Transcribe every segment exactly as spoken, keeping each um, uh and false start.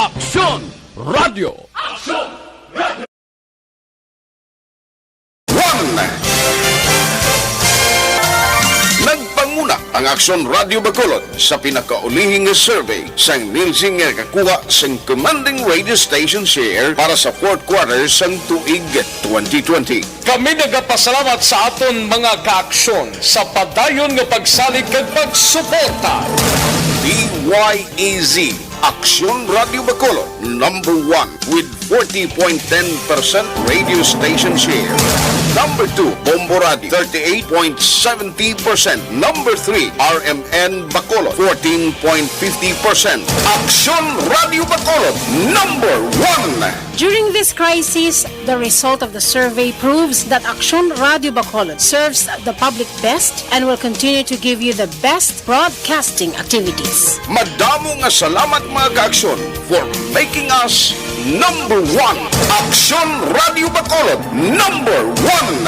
Aksyon Radio. Aksyon Radio. One. Nagpanguna ang Aksyon Radio Bacolod sa pinakaulihi nga survey sang Nielsen nga nakakuha sang commanding radio station share para sa fourth quarter sang tuig twenty twenty. Kami nagapasalamat sa aton mga kaaksyon sa padayon nga pagsalig kag pagsuporta. D Y A Z, Aksyon Radio Bacolod, number one with forty point ten percent radio station share. Number two, Bombo Radio, thirty-eight point seventy percent. Number three, R M N Bacolod, fourteen point fifty percent. Aksyon Radio Bacolod, number one. During this crisis, the result of the survey proves that Aksyon Radio Bacolod serves the public best and will continue to give you the best broadcasting activities. Madamo nga salamat, mga kaaksyon, for making us number one. Aksyon Radio Bacolod, number one.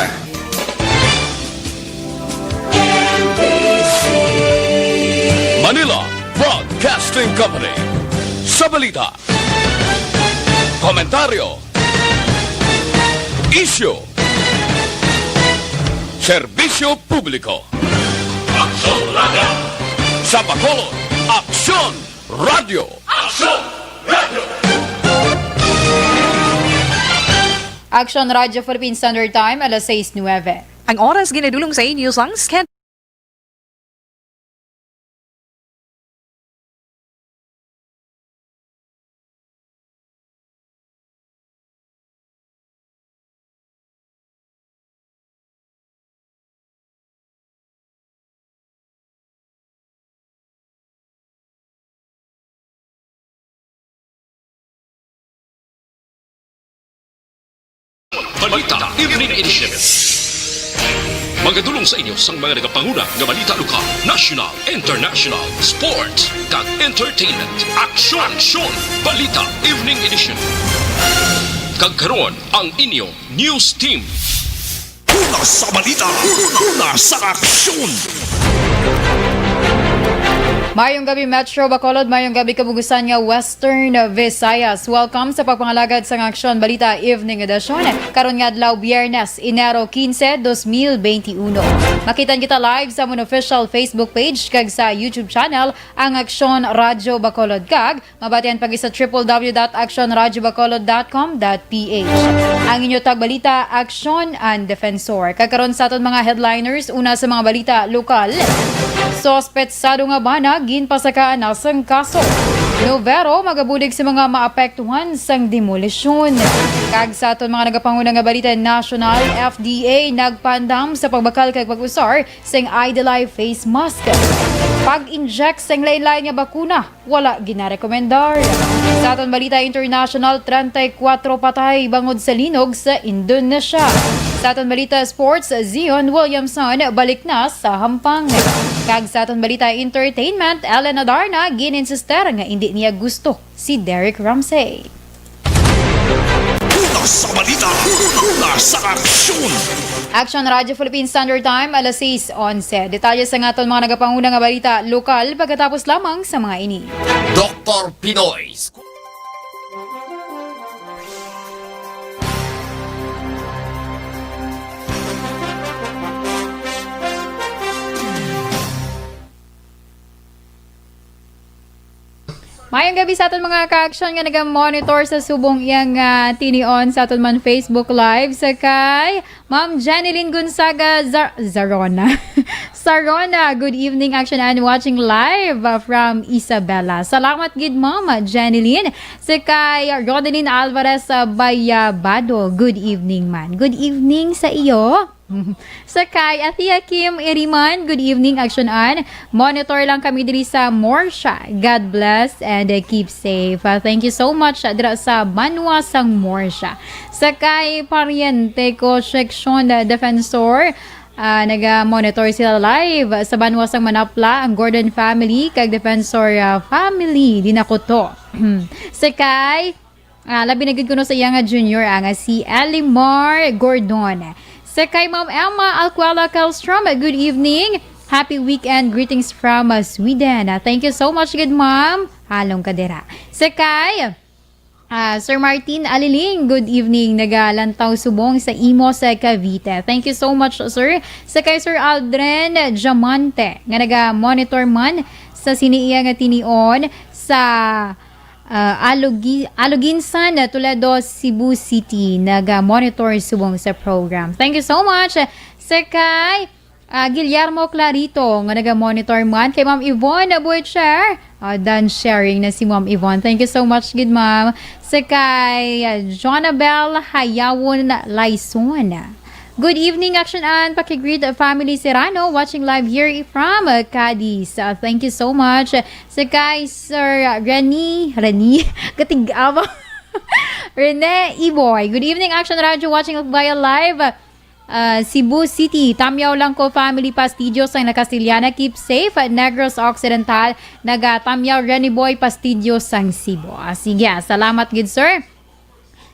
Manila Broadcasting Company. Sa balita, komentaryo, isyu, serbisyo publiko. Aksyon Radio. Sa Bacolod, Aksyon Radio. Aksyon Radio. Aksyon Radio Philippine Standard Time, alas sais nuebe. Ang oras ginadulong sa inyo sang Scan. Balita Evening Edition. Magadulong sa inyo sang mga nagapanguna nga balita lokal, national, international, sports, kag entertainment. Aksyon! Aksyon! Balita Evening Edition. Kag karon, ang inyo news team. Una sa balita, una sa aksyon. Mayong gabi, Metro Bacolod. Mayong gabi, kabug-usan nga Western Visayas. Welcome sa pagpangalagad sang Aksyon Balita Evening Edition. Karon nga adlaw, Biyernes, Enero quince, dos mil veintiuno. Makitan kita live sa amon official Facebook page kag sa YouTube channel, ang Aksyon Radyo Bacolod, kag mabatian pa gid sa triple W dot action radyo bacolod dot com dot P H. Ang inyo tagbalita, Aksyon and Defensor. Kag karon sa aton mga headliners, una sa mga balita lokal. Suspetsado nga bana ginpasakaan na sang kaso. Novero magabulig sa mga maapektuhan sang demolisyon. Kag sa aton mga nagapanguna nga balita nasyonal, F D A nagpaandam sa pagbakal kag pag-usar sing Eye Delay face mask. Pag-inject sing lain-lain nga bakuna, wala ginarekomendar. Sa aton balita international, treinta y cuatro patay bangod sa linog sa Indonesia. Sa aton balita sports, Zion Williamson balik na sa hampang. Kag sa aton balita entertainment, Ellen Adarna gin-insister nga indi niya gusto si Derek Ramsay. Una sa balita, una sa aksyon. Action Radyo Philippine Standard Time, alas sais onse. Detalye sa aton mga nagapanguna nga balita lokal pagkatapos lamang sa mga ini. Doktor Pinoy. Mayong gabi sa aton mga ka-action nga naga-monitor sa subong iyang, ah, tinion sa aton man Facebook Live. Sa kay Ma'am Janeline Gonzaga Zar-, Zarona. Sarona, good evening, action and watching live, ah, from Isabela. Salamat gid, Ma'am Janeline. Sa kay Rodeline Alvarez, ah, Bayabado, good evening man. Good evening sa iyo. Sa kay Athea Kim Iriman, good evening, Action An. Monitor lang kami diri sa Morsha. God bless and, uh, keep safe. Uh, thank you so much, uh, dira sa banwa sang Morsha. Sa kay pariente ko, Section, uh, Defensor, uh, naga-monitor sila live sa banwa sang Manapla, ang Gordon family, kag Defensor, uh, family, di na ko to. Sa kay Ah, labi na gid kuno sa iya nga junior, ah, nga si Elimar Gordon. Sa kay Ma'am Emma Alcuela Kalstrom, good evening. Happy weekend greetings from, ah, Sweden. Ah, thank you so much, good ma'am. Halong ka dira. Sa kay Ah, Sir Martin Aliling, good evening. Nagalantaw subong sa Imus, Cavite. Thank you so much, sir. Sa kay Sir Aldrin Diamante, nga naga-monitor man sa sini iya nga tinion sa, ah, Alugi-, Aluginsan, Toledo, Cebu City. Naga-monitor subong sa program. Thank you so much. Sa kay Ah, Guillermo Clarito, nga naga-monitor man kay Ma'am Yvonne Butcher. Ah, done sharing na si Ma'am Yvonne. Thank you so much, good ma'am. Sa kay, ah, Jonabel Hayawon Laison. Good evening, Action An. Pakigreet, uh, family Serrano, watching live here from, uh, Cadiz. Uh, thank you so much. Sa kay Sir, uh, Rene, Rene, Katigawa. Rene Iboy. Good evening, Action Radio, watching via live. Ah, Cebu City, Tamyaw Langko family, Pastidio sang Nakastiliana, keep safe. Negros Occidental, naga Tamyaw Rene Boy, Pastidio sang Cebu. Ah, sige, ah, salamat gid, sir.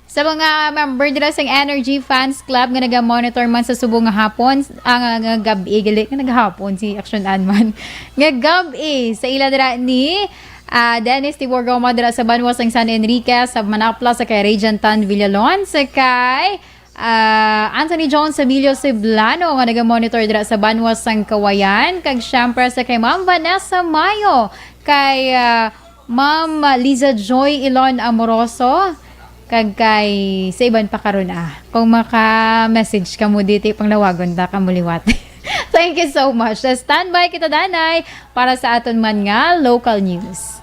Sa mga member dira sang Energy Fans Club nga naga-monitor man sa subong nga hapon, ah, nga, nga gab-i, gali nga nagahapon si Action An man. Nga gab-i, sa ila dira ni, ah, Dennis Tibor Goma dira sa banwa sang San Enrique, sa Manapla, sa kay Regent Tan Villalon, sa kay Ah, Anthony John Samilio Siblano nga naga-monitor dira sa banwa sang Kawayan, kag siyempre sa kay Ma'am Vanessa Mayo, kay, ah, Ma'am Liza Joy Ilon Amoroso, kag kay sa iban pa karon, ah. Kung maka-message kamo dito, panglawagon ta kamo liwat. Thank you so much. Sa standby kita danay para sa aton man nga local news.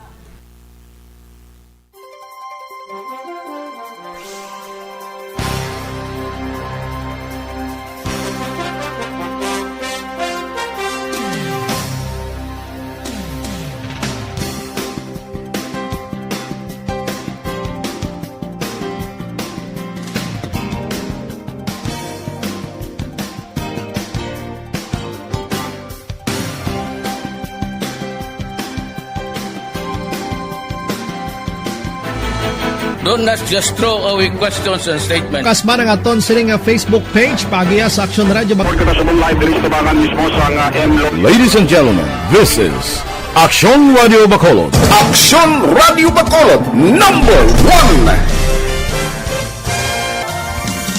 Don't, let's just throw away questions and statements. Kasba na nga ton sini nga Facebook page, paagiya sa Action Radio Bac- Report kita sa live diri sa tabangan mismo sa nga M Lo- Ladies and gentlemen, this is Action Radio Bacolod. Action Radio Bacolod, number one.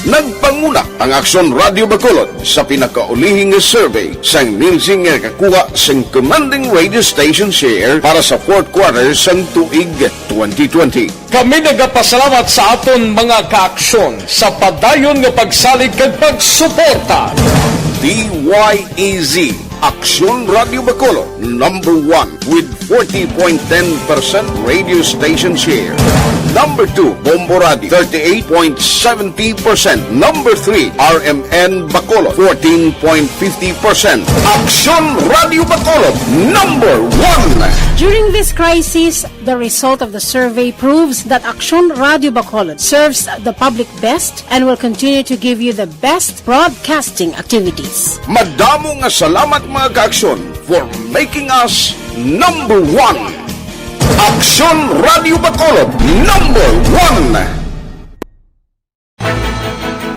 Nagpanguna ang Aksyon Radio Bacolod sa pinakaulihi nga survey sang Nielsen nga nakakuha sang commanding radio station share para sa fourth quarter sang tuig twenty twenty. Kami nagapasalamat sa aton mga kaaksyon sa padayon nga pagsalig kag pagsuporta. D Y E Z, Aksyon Radio Bacolod, number one with forty point ten percent radio station share. Number two, Bombo Radio, thirty-eight point seventy percent. Number three, R M N Bacolod, fourteen point fifty percent. Aksyon Radio Bacolod, number one. During this crisis, the result of the survey proves that Aksyon Radio Bacolod serves the public best and will continue to give you the best broadcasting activities. Madamo nga salamat, mga kaaksyon, for making us number one. Aksyon Radio Bacolod, number one.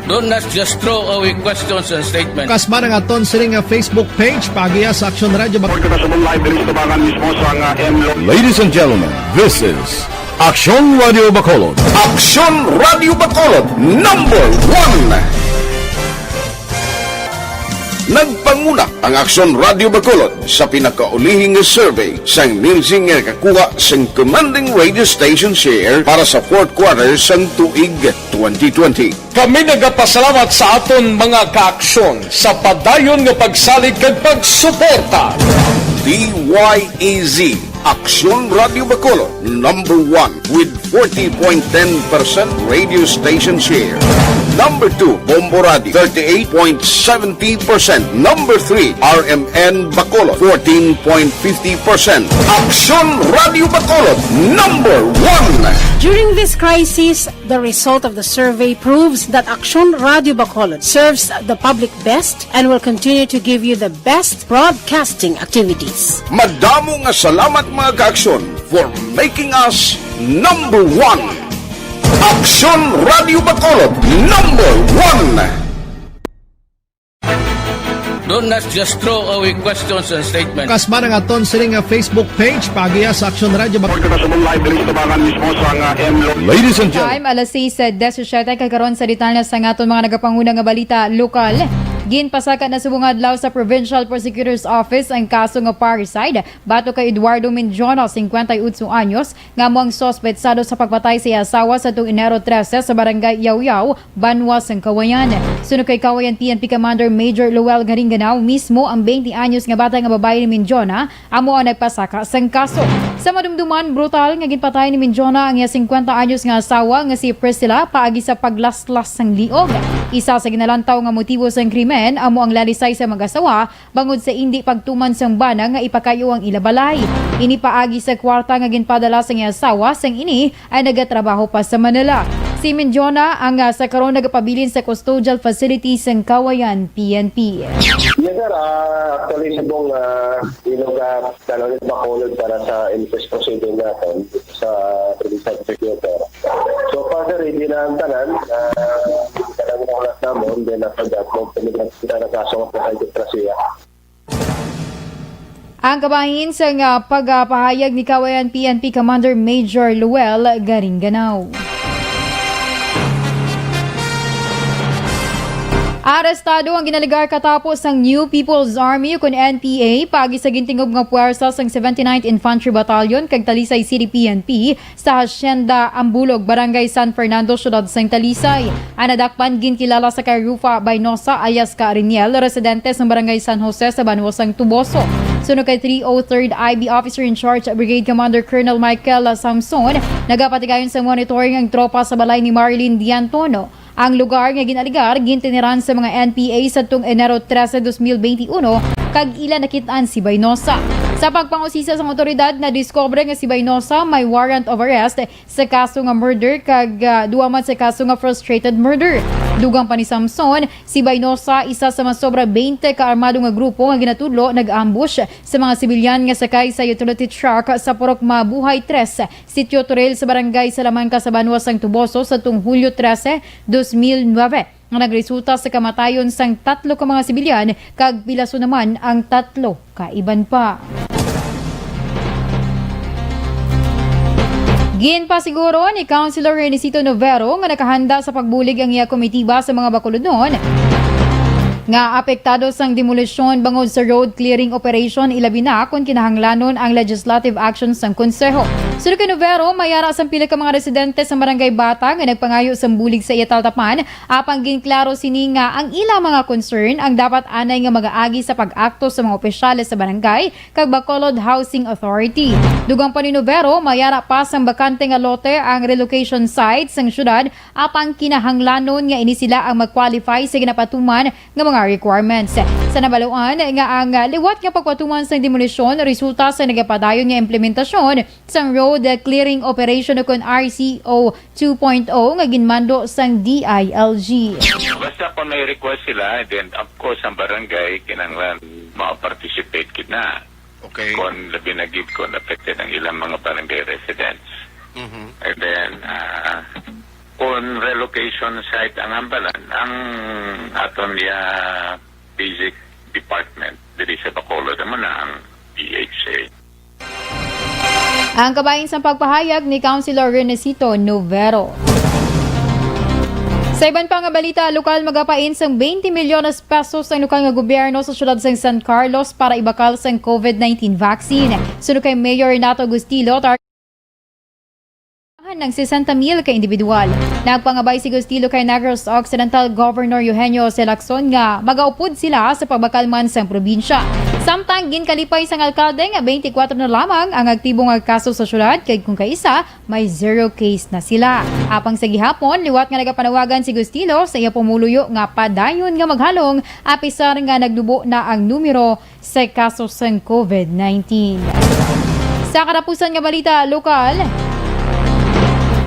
Don't, let's just throw away questions and statements. Kasba na nga ton sini nga Facebook page, paagiya sa Aksyon Radio Bacolod. Report kita sa live diri sa tabangan mismo sa nga M Lo- Ladies and gentlemen, this is Aksyon Radio Bacolod. Aksyon Radio Bacolod, number one. Nagpanguna ang Aksyon Radio Bacolod sa pinakaulihi nga survey sang Nielsen nga nakakuha sang commanding radio station share para sa fourth quarter sang tuig twenty twenty. Kami nagapasalamat sa aton mga kaaksyon sa padayon nga pagsalig kag pagsuporta. D Y E Z, Aksyon Radio Bacolod, number one with forty point ten percent radio station share. Number two, Bombo Radio, thirty-eight point seventy percent. Number three, R M N Bacolod, fourteen point fifty percent. Aksyon Radio Bacolod, number one. During this crisis, the result of the survey proves that Aksyon Radio Bacolod serves the public best and will continue to give you the best broadcasting activities. Madamo nga salamat, mga kaaksyon, for making us number one. Aksyon Radio Bacolod, number one. Don't not just throw away questions and statements. Kasma nga aton sini nga Facebook page, paagiha sa Action Radio. Mag- Kita sa mong live diri sa Tabangan mismo sa nga M Lo- Ladies and gentlemen. Time, alas sais disisyete, kag karon sa detalye sa nga aton mga nagapanguna nga balita lokal. Ginpasaka na subong adlaw sa Provincial Prosecutor's Office ang kaso nga parricide batok kay Eduardo Minjona, singkwenta y otso anyos, nga amo ang suspetsado sa pagpatay sa iya asawa sa tuong Enero trese sa Barangay Yawyaw, Banwa sang Kawayan. Suno kay Kawayan P N P Commander Major Lowell Garinganao, mismo ang twenty anyos nga bata nga babayi ni Minjona amo ang nagpasaka sang kaso. Sa madumduman, brutal nga ginpatay ni Minjona ang iya singkwenta anyos nga asawa nga si Priscilla paagi sa paglaslas sang liog. Isa sa ginalantaw nga motibo sang krimen amo ang lalisay sa mag-asawa bangod sa indi pagtuman sang bana nga ipakayo ang ila balay. Ini paagi sa kwarta nga ginpadala sang iya asawa sang ini ay nagatrabaho pa sa Manila. Si Minjona ang, ah, sa karon nagapabilin sa custodial facility sang Kawayan P N P. Yes, sir. Ah, actually, subong, ah, ilog, ah, tanong ni Bacolod para sa incest proceeding natin sa provincial prosecutor. So far, sir, ready na ang tanan. Ah, tanan na ulat namon. Then, after that, mo pinigat kita na kaso nga pagkaidiokrasiya. Ang kabahin sa nga pagpahayag ni Kawayan P N P Commander Major Luel Garinganao. Arestado ang ginaligar katapos sang New People's Army ukon N P A paagi sa gintingob nga puwersa sang seventy-ninth Infantry Battalion kag Talisay City P N P sa Hacienda Ambulog, Barangay San Fernando, Siyudad sang Talisay. Ang nadakpan ginkilala sa kay Rufa Bainosa alias ka Riniel, residente sa Barangay San Jose sa Banwa sang Tuboso. Suno kay three oh third I B Officer in Charge Brigade Commander Colonel Michael Samson, nagapatigayon sa monitoring ang tropa sa balay ni Marilyn Diantono. Ang lugar nga ginaligar gintiniran sa mga N P A sa tung Enero trese, dos mil benti uno, kag ila nakit-an si Bainosa. Sa pagpangusisa sang awtoridad, nadiskubre nga si Bainosa may warrant of arrest sa kaso nga murder kag, ah, duha man sa kaso nga frustrated murder. Dugang pa ni Samson, si Bainosa isa sa mas sobra twenty ka armado nga grupo nga ginatudlo nag-ambush sa mga sibilyan nga sakay sa utility truck sa Purok Mabuhay tres, Sitio Toril sa Barangay Salamanca sa Banwa sang Tuboso sa tung Hulyo trese, dos mil nuebe, nga nagresulta sa kamatayon sang tatlo ka mga sibilyan kag pilaso naman ang tatlo ka iban pa. Ginpasiguro ni Councilor Renesito Novero nga nakahanda sa pagbulig ang iya komitiba sa mga Bacolodnon nga apektado sang demolisyon bangod sa road clearing operation, ilabi na kon kinahanglanon ang legislative action sang Konseho. Suno kay Novero, may ara sang pila ka mga residente sa Barangay Bata nga nagpangayo sang bulig sa iya talatapan, apang ginklaro sini nga ang ila mga concern ang dapat anay nga mag-aagi sa pag-akto sa mga opisyales sa barangay kag Bacolod Housing Authority. Dugang pa ni Novero, may ara pa sang bakante nga lote ang relocation site sang syudad, apang kinahanglanon nga ini sila ang mag-qualify sa ginapatuman nga mga requirements. Sa nabaluan nga ang liwat nga pagpatuman sang demolisyon resulta sa nagapadayon nga implementasyon sang road clearing operation ukon R C O two point oh nga ginmando sang D I L G. Basta kung may request sila, then of course ang barangay kinahanglan ma-participate gid na. Okay. Kung labi na gid kung affected ang ilang mga barangay residents. Mhm. And then, ah, kung relocation site ang hambalan, ang aton niya basic department diri sa Bacolod, amo na ang P H A. Ang kabahin sang pagpahayag ni Councilor Renesito Novero. Sa iban pa nga balita, lokal, magapain sang twenty milyones pesos ang lokal nga gobyerno sa siyudad sang San Carlos para ibakal sang COVID nineteen vaccine. Suno kay Mayor Renato Gustilo, tar- ng sesenta mil ka individual. Nagpangabay si Gustilo kay Negros Occidental Governor Eugenio Lacson nga magaupod sila sa pagbakal man sang probinsya. Samtang ginkalipay sang alkalde nga twenty-four na lamang ang aktibo nga kaso sa syudad, kag kung kaisa, may zero case na sila. Apang sa gihapon, liwat nga nagapanawagan si Gustilo sa iya pumuluyo nga padayon nga maghalong apisar nga nagdubo na ang numero sa kaso sang COVID nineteen. Sa katapusan nga balita lokal,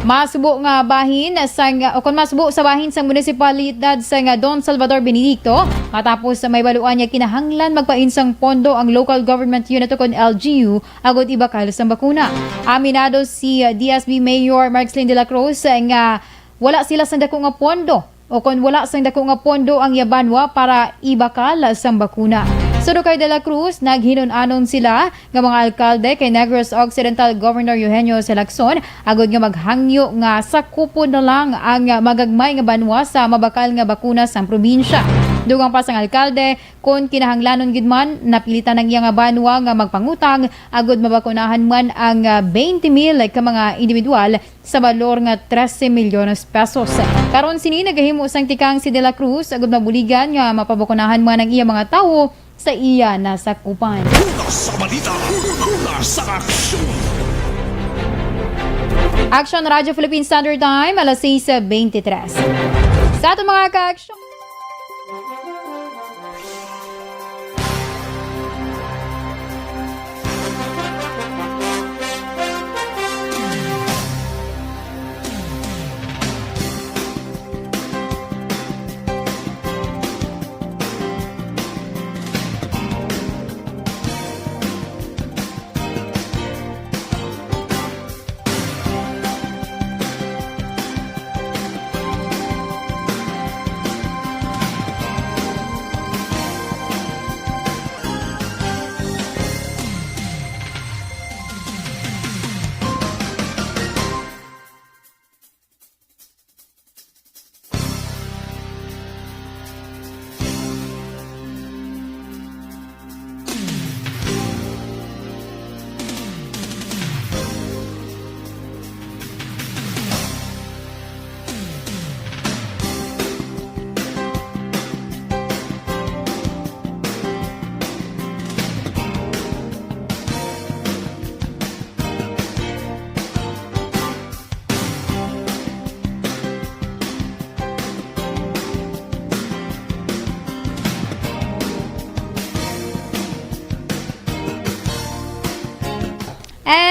masubo nga bahin sang, o kon masubo sa bahin sang munisipalidad sang Don Salvador Benedicto, matapos may baluan nga kinahanglan magpain sang pondo ang local government unit o kon L G U agod ibakal sang bakuna. Aminado si D S B Mayor Markslin de la Cruz nga wala sila sang dako nga pondo o kon wala sang dako nga pondo ang iya banwa para ibakal sang bakuna. Suno kay De La Cruz, naghinun-anon sila nga mga alkalde kay Negros Occidental Governor Eugenio Salacson agod nga maghangyo nga sakupon na lang ang magagmay nga banwa sa mabakal nga bakuna sang probinsya. Dugang pa sang alkalde, kon kinahanglanon gid man, napilitan ang iya nga banwa nga magpangutang agod mabakunahan man ang, ah, twenty mil ka mga individual sa balor nga trese milyones pesos. Karon sini nagahimo sang tikang si De La Cruz agud mabuligan nga mapabakunahan man ang iya mga tawo sa iya nasakupan. Una sa balita, una sa aksyon. Action Radyo Philippine Standard Time, alas sais beintitres. Sa aton mga ka-aksyon,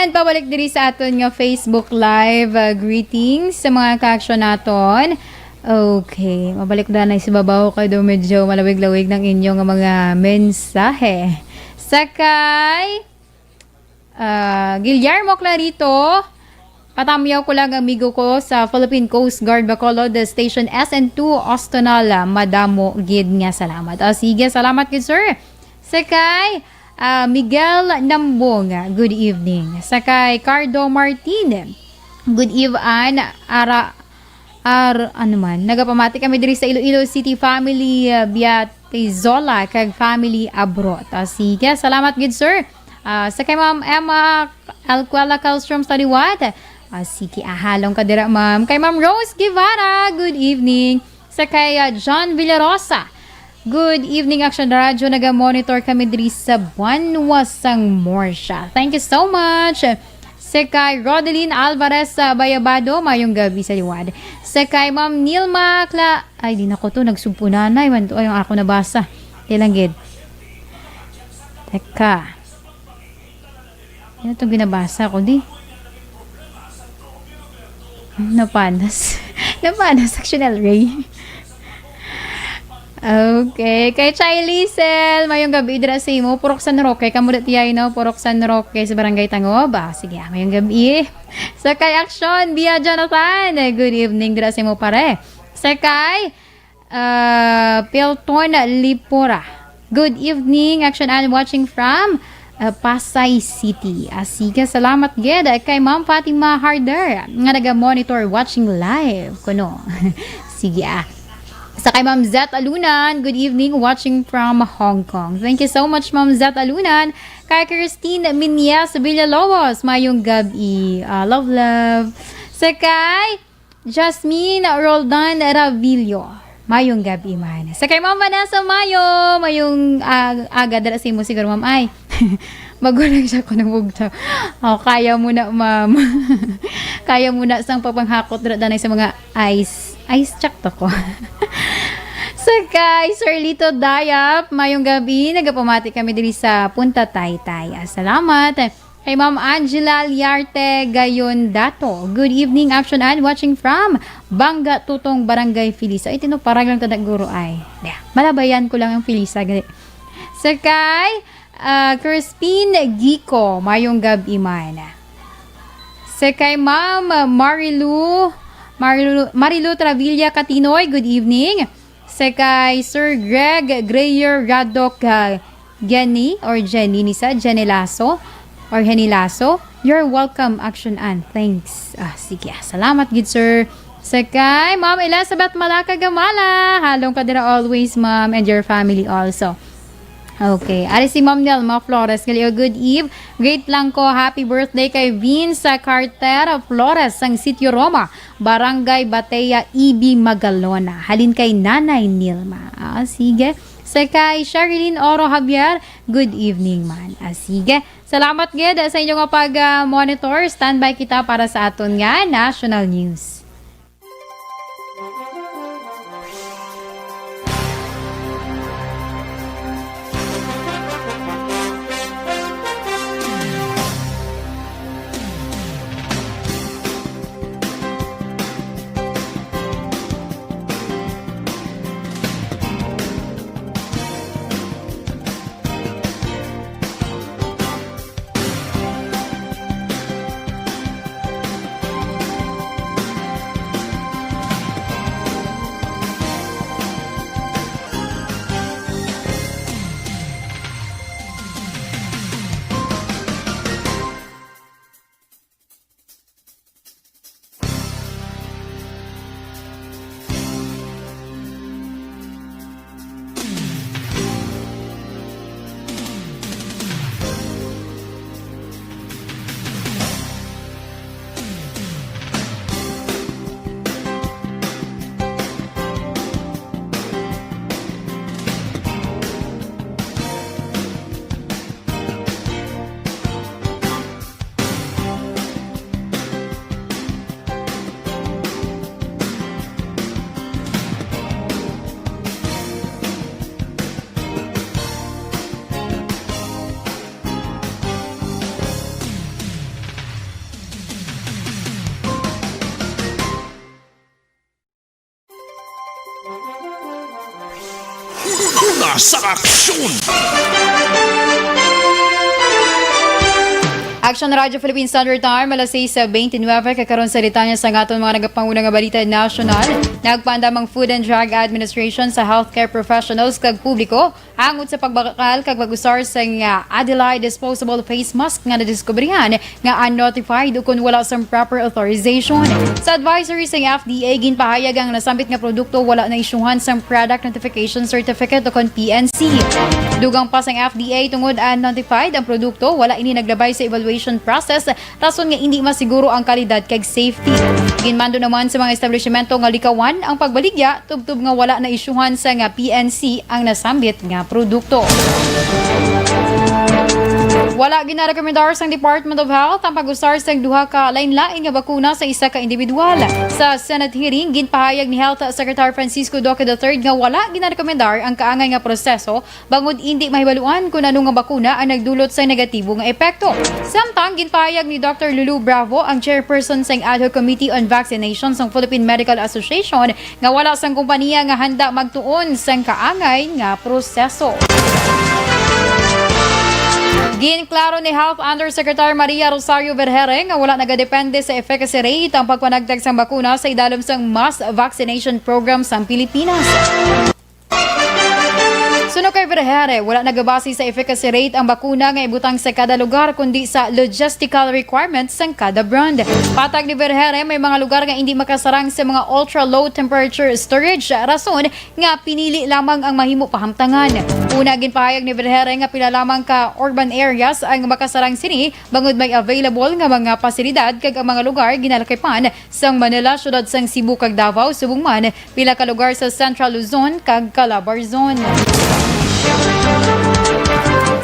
And pabalik diri sa aton nga Facebook Live, uh, greetings sa mga ka-aksyon naton. Okay, mabalik na na sa babaw kay do medyo malawig-lawig ng inyo nga mga mensahe. Sakay, ah, Guillermo Clarito, patamyaw ko lang, amigo ko sa Philippine Coast Guard Bacolod Station S N two Ostonala. Madamo gid nga salamat. Ah, sige, salamat gid, sir. Sakay, ah, Miguel Nambong, good evening. Sakay Cardo Martin, good evening. Ara, ar, ano man, nagapamati kami diri sa Iloilo City family, ah, Biatizola kag family abroad. Ah, sige, salamat gid, sir. Ah, sa kay Ma'am Emma Alcuela Calstrom sa liwat. Ah, sige, ahalong ka dira, ma'am. Kay Ma'am Rose Guevara, good evening. Sa kay, ah, John Villarosa, good evening, Action Radio. Naga-monitor kami diri sa Banwa sang Morsha. Thank you so much. Sa kay Rodeline Alvarez sa Bayabado, mayong gabi sa liwat. Sa kay Ma'am Nilma Cla-, ay, di na ko to, nagsugpo nanay, man to, ay, ang ako nabasa. Di lang gid. Teka. Ano itong binabasa ko, di? Napanas. Napanas, Action El Rey. Okay. Kay Chai Liesel, mayong gabi dira sa imo. Purok San Roque, kamo dati ay, no? Purok San Roque sa Barangay Tangob. Ah, sige, ah, mayong gabi. Sa kay Action, Bia Jonathan, good evening dira sa imo, pare. Sa kay, ah, Pilton Lipora, good evening, Action Ann, watching from, ah, Pasay City. Ah, sige, salamat gid kay Ma'am Fatima Harder nga naga-monitor, watching live kuno. Sige, ah. Sa kay Ma'am Zet Alunan, good evening, watching from Hong Kong. Thank you so much, Ma'am Zet Alunan. Kay Christine Minyas Villalobos, mayong gabi. Ah, love, love. Sa kay Jasmine Roldan Ravillo, mayong gabi man. Sa kay Ma'am Vanessa Mayo, mayong, ah, aga dira sa imo siguro, ma'am. Ay, magulang siya ko ng bugtaw. Oh, kaya mo na, ma'am. Kaya mo na sang papanghakot dira danay sa mga ice. Ice, check to ko. Sa kay Sir Lito Dayap, mayong gabi. Nagapamati kami diri sa Punta Taytay. Ah, salamat. Kay Ma'am Angela Liarte Gayon Dato, good evening, Action Ann, watching from Bangga Tutong, Barangay Felisa. Ay, tino, parang lang tadak guro ay. Yeah. Malabayan ko lang ang Felisa, gali. Sa kay, ah, Crispin Gico, mayong gabi man. Sa kay Ma'am Marilu Marilu, Marilu Travilla Katinoy, good evening. Sa kay Sir Greg Greyer Radok, ah, Jenny or Jenny ni sa Jenny Lasso or Henny Lasso. You're welcome, Action Ann. Thanks. Ah, sige. Salamat gid, sir. Sa kay Ma'am Elizabeth Malaka Gamala. Halong ka dira always, ma'am, and your family also. Okay. Ari si Ma'am Nelma Flores. Gali, good eve. Greet lang ko. Happy birthday kay Vince Carter Flores sang Sitio Roma, Barangay Batea, E B Magalona. Halin kay Nanay Nilma. Ah, sige. Sa kay Sherilyn Oro Javier, good evening man. Ah, sige. Salamat gid sa inyo nga pag-monitor. Standby kita para sa aton nga national news. Una sa aksyon. Action Radio Philippine Standard Time, alas sais bente nuebe, kag karon sa detalye sa aton mga nagapanguna nga balita nasyonal. Nagpaandam ang Food and Drug Administration sa healthcare professionals kag publiko angot sa pagbakal kag pag-usar sang, ah, Adelaide disposable face mask nga nadiskubrihan nga unnotified ukon wala sang proper authorization. Sa advisory sang F D A, ginpahayag ang nasambit nga produkto wala naisyuhan sang product notification certificate ukon P N C. Dugang pa sang F D A, tungod unnotified ang produkto, wala ini naglabay sa evaluation process, rason nga indi masiguro ang kalidad kag safety. Ginmando naman sa mga establishmento nga likawan ang pagbaligya tubtob nga wala naisyuhan sang P N C ang nasambit nga produkto. Wala ginarekomendar sang Department of Health ang pag-usar sang duha ka lain-lain nga bakuna sa isa ka individual. Sa Senate hearing, ginpahayag ni Health Secretary Francisco Duque the third nga wala ginarekomendar ang kaangay nga proseso bangod indi mahibaluan kon ano nga bakuna ang nagdulot sa negatibo nga epekto. Samtang ginpahayag ni Doctor Lulu Bravo, ang chairperson sang Ad Hoc Committee on Vaccination sang Philippine Medical Association, nga wala sang kompanya nga handa magtuon sang kaangay nga proseso. Ginklaro ni Health Undersecretary Maria Rosario Vergere nga wala nagadepende sa efficacy rate ang pagpanagtag sang bakuna sa idalom sang mass vaccination program sang Pilipinas. Suno kay Vergere, wala nagabase sa efficacy rate ang bakuna nga ibutang sa kada lugar, kundi sa logistical requirements sang kada brand. Patag ni Vergere, may mga lugar nga indi makasarang sa mga ultra-low temperature storage, rason nga pinili lamang ang mahimo pahamtangan. Una, ginpahayag ni Vergere nga pila lamang ka urban areas ang makasarang sini, bangod may available nga mga pasilidad, kag ang mga lugar ginalakipan sang Manila, siyudad sang Cebu kag Davao, subong man pila ka lugar sa Central Luzon kag Calabarzon.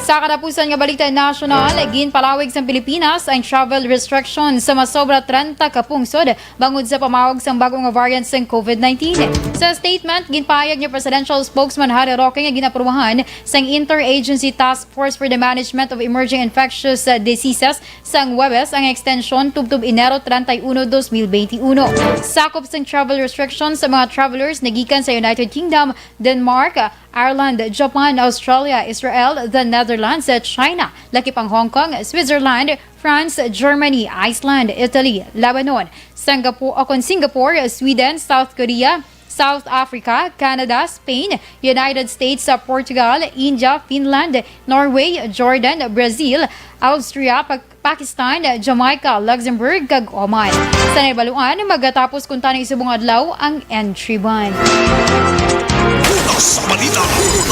Sa katapusan nga balita nasyonal, ginpalawig sang Pilipinas ang travel restrictions sa masobra trenta ka pungsod bangod sa pamawag sang bago nga variant sang COVID nineteen. Sa statement, ginpahayag ni Presidential Spokesman Harry Roque nga ginaprobahan sang Interagency Task Force for the Management of Emerging Infectious, uh, Diseases sang Huwebes ang ekstensyon tubtob Enero treinta y uno, dos mil benti uno. Sakop sang travel restrictions sa mga travelers nagikan sa United Kingdom, Denmark, Ireland, Japan, Australia, Israel, the Netherlands, China, lakip ang Hong Kong, Switzerland, France, Germany, Iceland, Italy, Lebanon, Singapore, o kon Singapore, Sweden, South Korea, South Africa, Canada, Spain, United States, uh, Portugal, India, Finland, Norway, Jordan, Brazil, Austria, Pa-, Pakistan, Jamaica, Luxembourg, kag Oman. Sa naibaluan, magatapos kuntani subong adlaw ang entry ban. Una sa balita,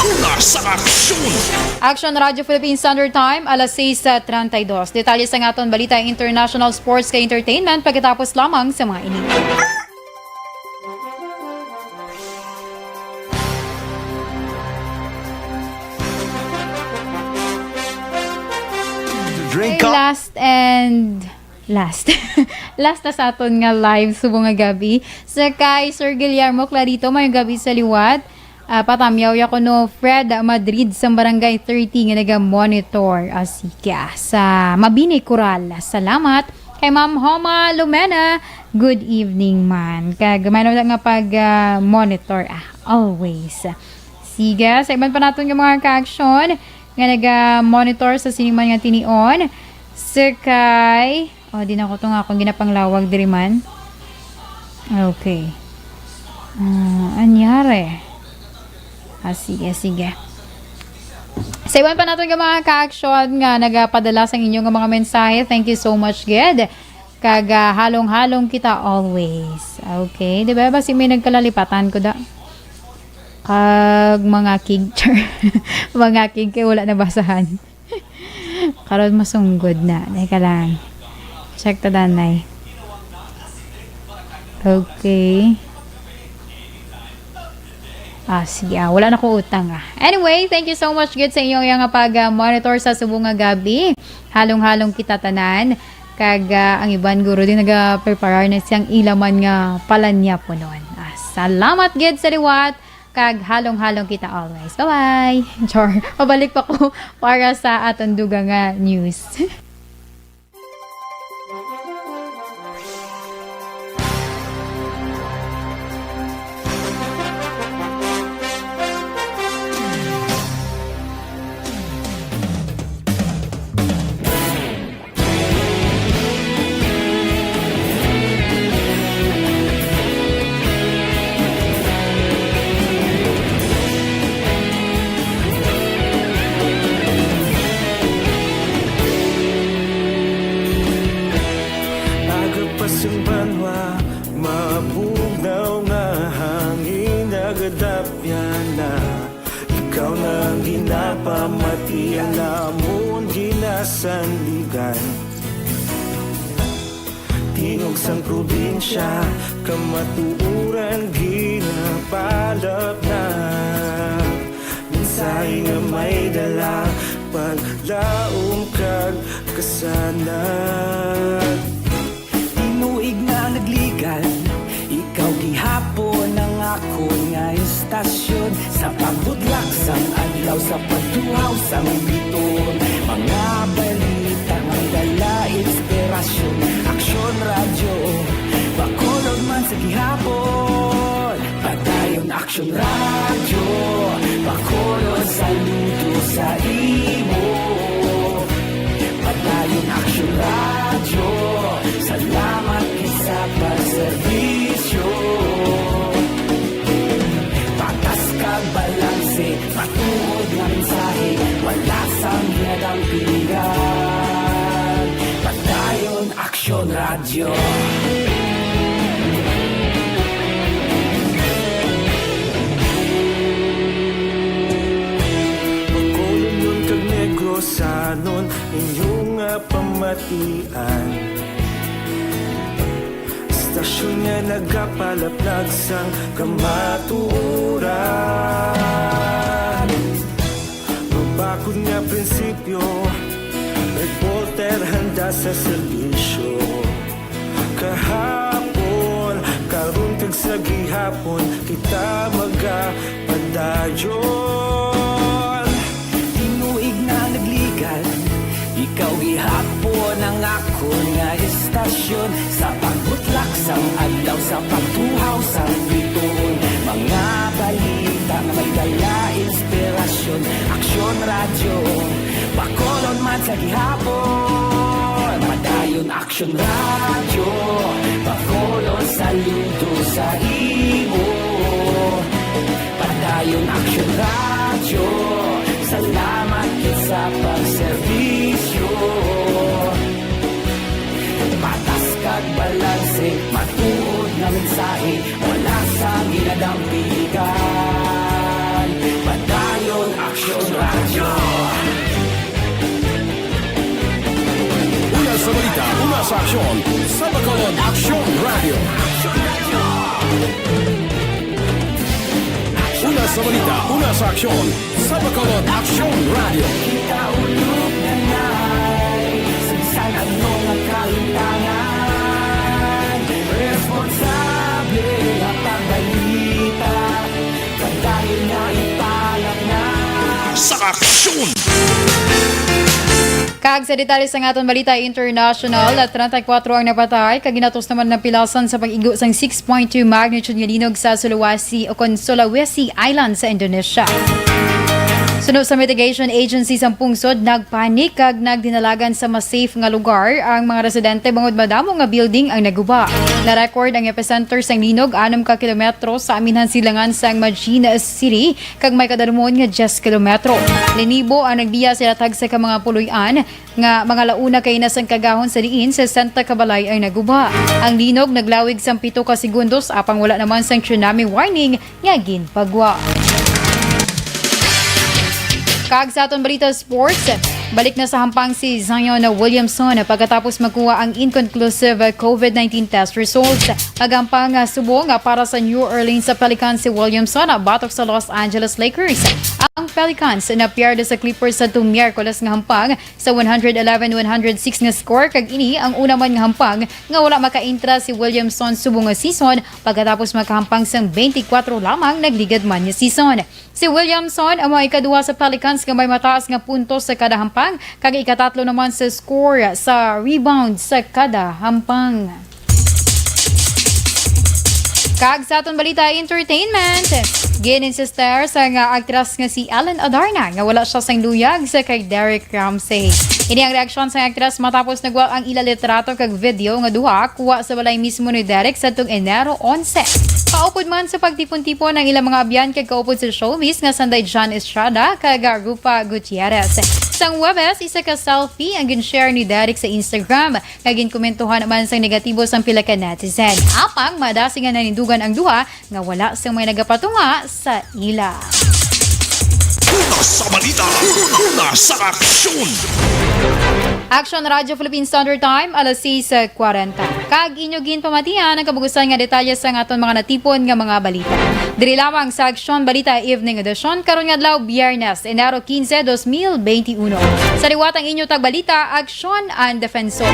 una sa aksyon. Action Radio Philippine Standard Time, alas sais treinta y dos. Detalye sa aton balita, international, sports, kag entertainment pagkatapos lamang sa mga ini. Drink. Okay, up. Last and last. Last na sa aton nga live subong nga gab-i. Sa kay Sir Guillermo Clarito, maayong gab-i sa liwat. Ah, patamyaw ya kuno Fred Madrid sa Barangay thirty nga naga-monitor. Ah, sige, ah, sa Mabini Coral. Salamat. Kay Ma'am Homa Lumena, good evening, man. Kag may na nga pag, ah, monitor, ah, always. Sige, sa iban pa naton nga mga ka-action nga naga-monitor sa siniman nga tinion. Sa kay, oh, di na ko to nga akong ginapanglawag diri man. Okay. Ah, anyari. Ah, sige, sige. Sa iban pa naton nga mga ka-action nga nagapadala sang inyo nga mga mensahe, thank you so much, gid. Kag, ah, halong-halong kita always. Okay, di ba? Basi may nagkalalipatan ko da. Kag mga kig, mga kig kay wala nabasahan. Karon masunggod na. Teka lang. Check ta danay. Okay. Ah, sige, ah, wala na ko utang, ah. Anyway, thank you so much gid sa inyong, nga pag, ah, monitor sa subong nga gab-i. Halong-halong kita tanan. Kag, ah, ang iban guro din nagapreparar na siyang ilaman nga palanyaponon. Ah, salamat gid sa liwat. Kag halong-halong kita always. Bye-bye. Char. Mabalik pa ko para sa aton dugang nga news. Aga pa sing banwa, mabugnaw nga hangin, nagadapyan na. Ikaw na ang ginapamati, ang amon ginasandigan. Tingog sang probinsya, kamatuoran ginapalapnag. Mensahe nga may dala, paglaom kag kasanag. Tinuig nga nagligan, ikaw gihapon ang akon nga istasyon. Sa pagbudlak sang adlaw, sa pagtuhaw sang biton, mga balita nga dala inspirasyon. Aksyon Radyo, Bacolod man sa gihapon. Padayon Aksyon Radyo, Bacolod, saludo sa imo. Padayon Aksyon Radyo, salamat gid sa pagserbisyo. Patas kag balanse, matuod nga mensahe, wala sang ginadampingan. Padayon Aksyon Radyo. Bacolodnon kag Negrosanon, inyo nga pamatian. Istasyon nga nagapalaplag sang kamatuoran. Mabakod nga prinsipyo, reporter handa sa serbisyo. Kahapon, karon, Sa gihapon kita magapadayon. Tinuig na nagligad, ikaw gihapon ang akon nga estasyon. Sa pagbutlak sang adlaw, sa pagtuhaw sang bituon, mga balita nga may dala inspirasyon. Aksyon Radyo, Bacolod man sa gihapon. Padayon Aksyon Radyo, Bacolod saludo sa imo. Padayon Aksyon Radyo, salamat gid sa pagserbisyo. Patas kag balanse, matuod nga mensahe, wala sang ginadampigan. Padayon Aksyon Radyo. Una sa balita, una sa aksyon, sa Bacolod Aksyon Radyo. Una sa balita, una sa aksyon, sa Bacolod Aksyon Radyo. Kita ulog na nay, sa bisan ano nga kalimtangan, responsable nga pagbalita, padayon nga ipalat na. Sa aksyon! Kag sa detalye sang aton balita international, treinta y cuatro ang napatay kag ginatos naman napilasan sa pag-igo sang six point two magnitude nga linog sa Sulawesi o kon Sulawesi Island sa Indonesia. Suno sa mitigation agency sang pungsod, nagpanik kag nagdinalagan sa mas safe nga lugar ang mga residente bangod madamo nga building ang naguba. Na-record ang epicenter sang linog anom ka kilometro sa aminhan silangan sang Majin City kag may kadalumon nga diyes kilometro. Linibo ang nagbiya sila tagsa ka mga puloy-an nga mga launa kay nasangkagahon sa diin sesenta ka balay ang naguba. Ang linog naglawig sang pito ka segundos, apang wala naman sang tsunami warning nga ginpagwa. Kag sa aton balita sports, balik na sa hampang si Zion Williamson pagkatapos makuha ang inconclusive COVID nineteen test results. Magampang, ah, subong, ah, para sa New Orleans Pelicans si Williamson, ah, batok sa Los Angeles Lakers. Ang Pelicans napierde sa Clippers sa Miyerkules nga hampang sa one hundred eleven one hundred six nga score, kag ini ang una man nga hampang nga wala makaintra si Williamson subong nga season pagkatapos makahampang sang twenty-four lamang nagligad man nga season. Si Williamson amo ang ikaduha sa Pelicans nga may mataas nga puntos sa kada hampang, kag ikatatlo naman sa score sa rebound sa kada hampang. Kag sa aton balita entertainment, gin-insistar sang, ah, aktres nga si Ellen Adarna nga wala siya sang luyag sa kay Derek Ramsey. Ini ang reaksyon sang aktres matapos nagwa ang ila litrato kag video nga duha kuha sa balay mismo ni Derek sa tung Enero onse. Kaupod man sa pagtipon-tipon ang ilang mga abyan kag kaupod sa showbiz nga sanday John Estrada kag Rufa Gutierrez. Sang Huwebes, isa ka selfie ang gin-share ni Derek sa Instagram, nga ginkomentuhan naman sang negatibo sang pila ka netizen. Apang madasig nga nanindugan ang duha nga wala sang may nagapatunga sa ila. Una sa balita, una sa aksyon. Action Radio Philippine Standard Time, alas sais kwarenta. Kag inyo ginpamatian ang kabug-usan nga detalye sang aton mga natipon nga mga balita. Diri lamang sa Aksyon Balita Evening Edition, karon nga adlaw, Biyernes, Enero quince, dos mil veintiuno. Sa liwat ang inyo tagbalita, Aksyon and Defensor.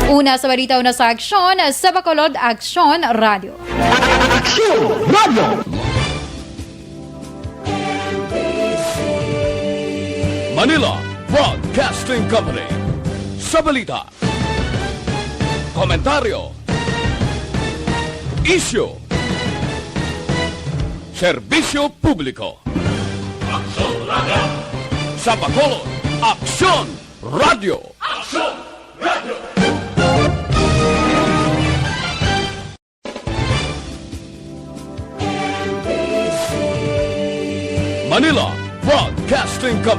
Una sa balita, una sa aksyon, sa Bacolod Aksyon Radio. Aksyon Radio. Manila Broadcasting Company. Sa balita, komentaryo, isyu, serbisyo publiko. Aksyon Radio. Sa Bacolod, Aksyon Radio. Aksyon Radio. Manila Broadcasting Company.